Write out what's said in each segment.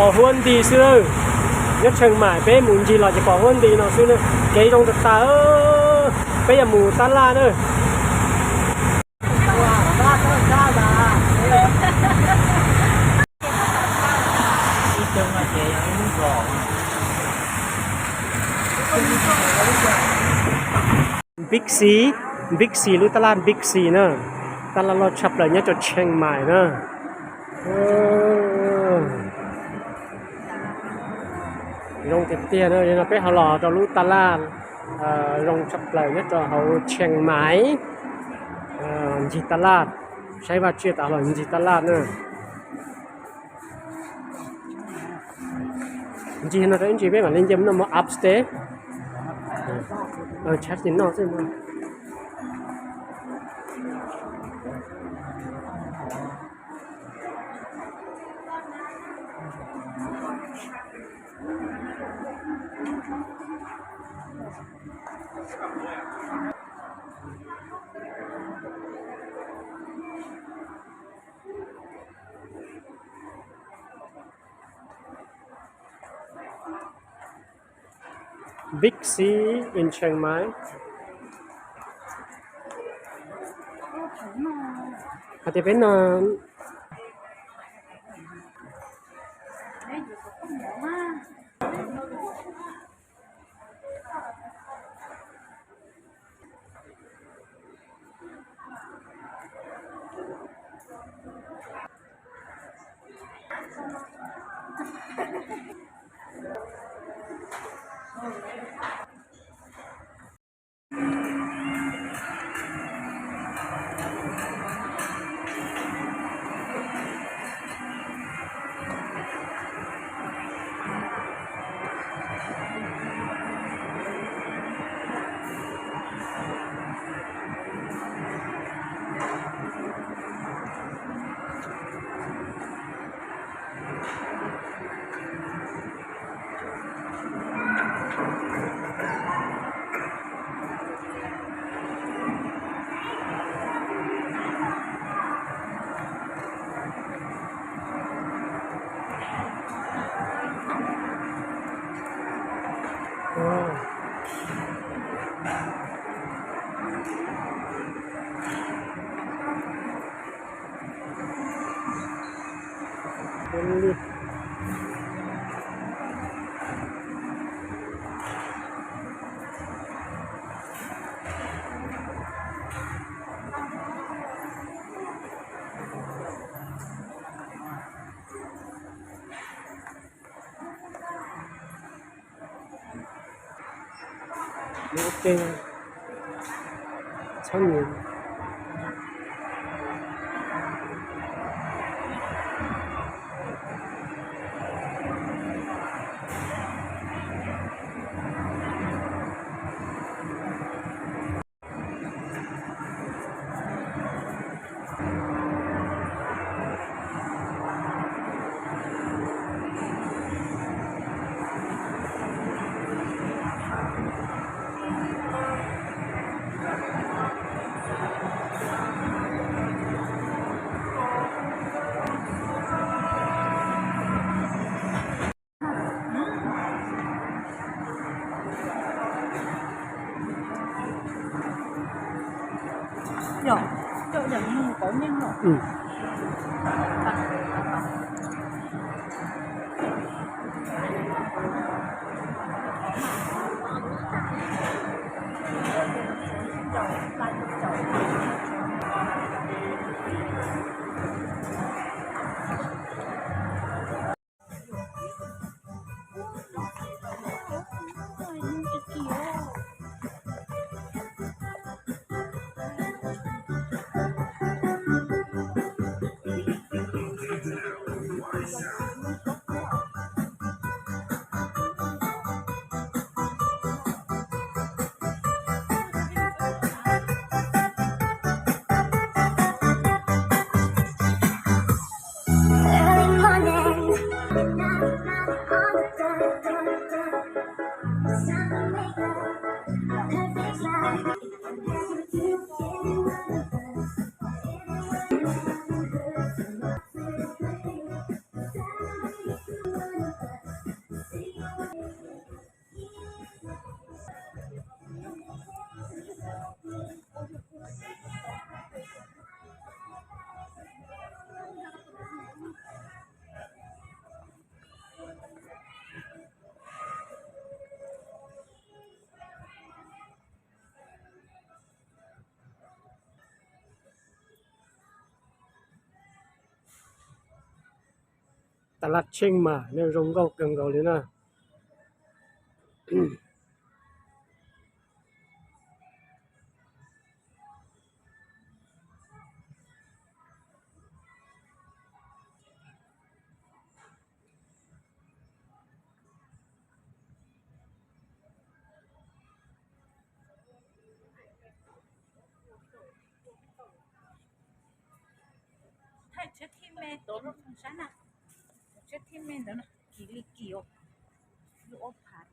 Pom huab nti xwb. Nyob Tsheej Maim peb mus ncig los ces pom huab nti no xwb na. Kev zoo tas tas. Peb yuav mus tab laj na. Big C, Big C, lub tab laj Big C na. Tab laj loj tshaj plaws nyob rau Tsheej Maim na. Zoo tiag tiag na. No peb ho los rau lub tab laj zoo tshaj plaws nyob rau hauv Tsheej Maim. Ncig tab laj, saib vaj tsiaj tas los ncig tab laj na. Ncig no rau ib ntsis peb mam li nce mus no mus upstairs. Tshab ces noj xwb. Big C in Chiang Mai. Hais tias peb no. Txhob nyiam. Laj tsheej mas nej zoo nkauj kawg nkaus li na. Thaij tshiab thib me tod lub sab na, tshiab thib me ntawd na, kim li kim, lub ob phav.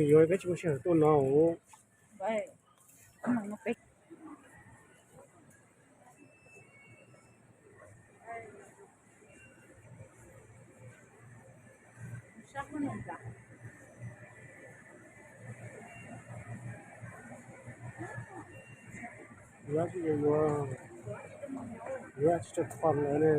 Yuav peb tsis muaj sij hawm tuaj no. Yuav tsis yuav, yuav tsis tau qhov lawm ne.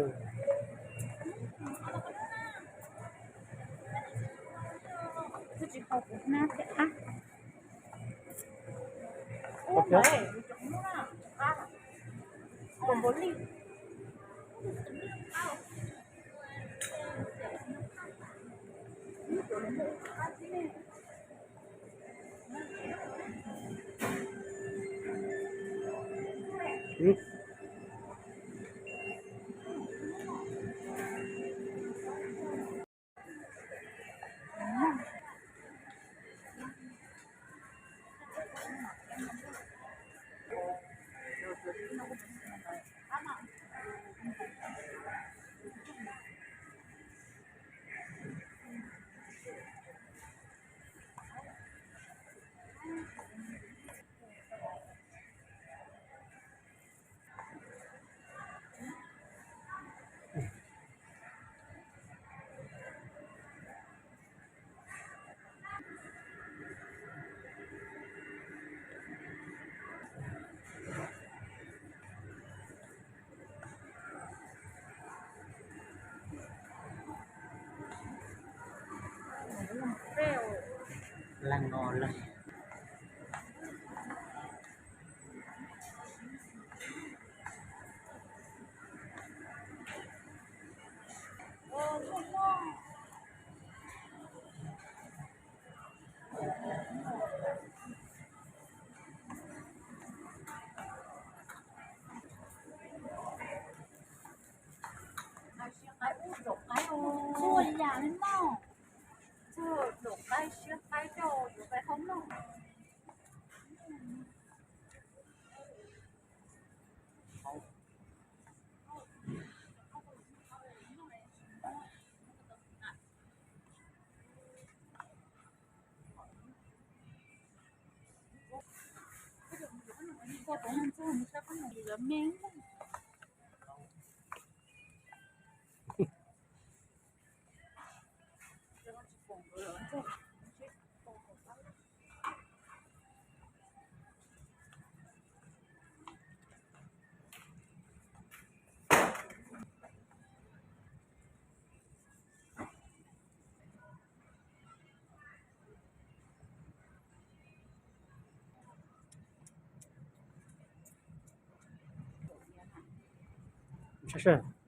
Leej no leej. Txhua yam li no, txhua zaum qaib siab qaib coj yuav peb haub noj. Tab sis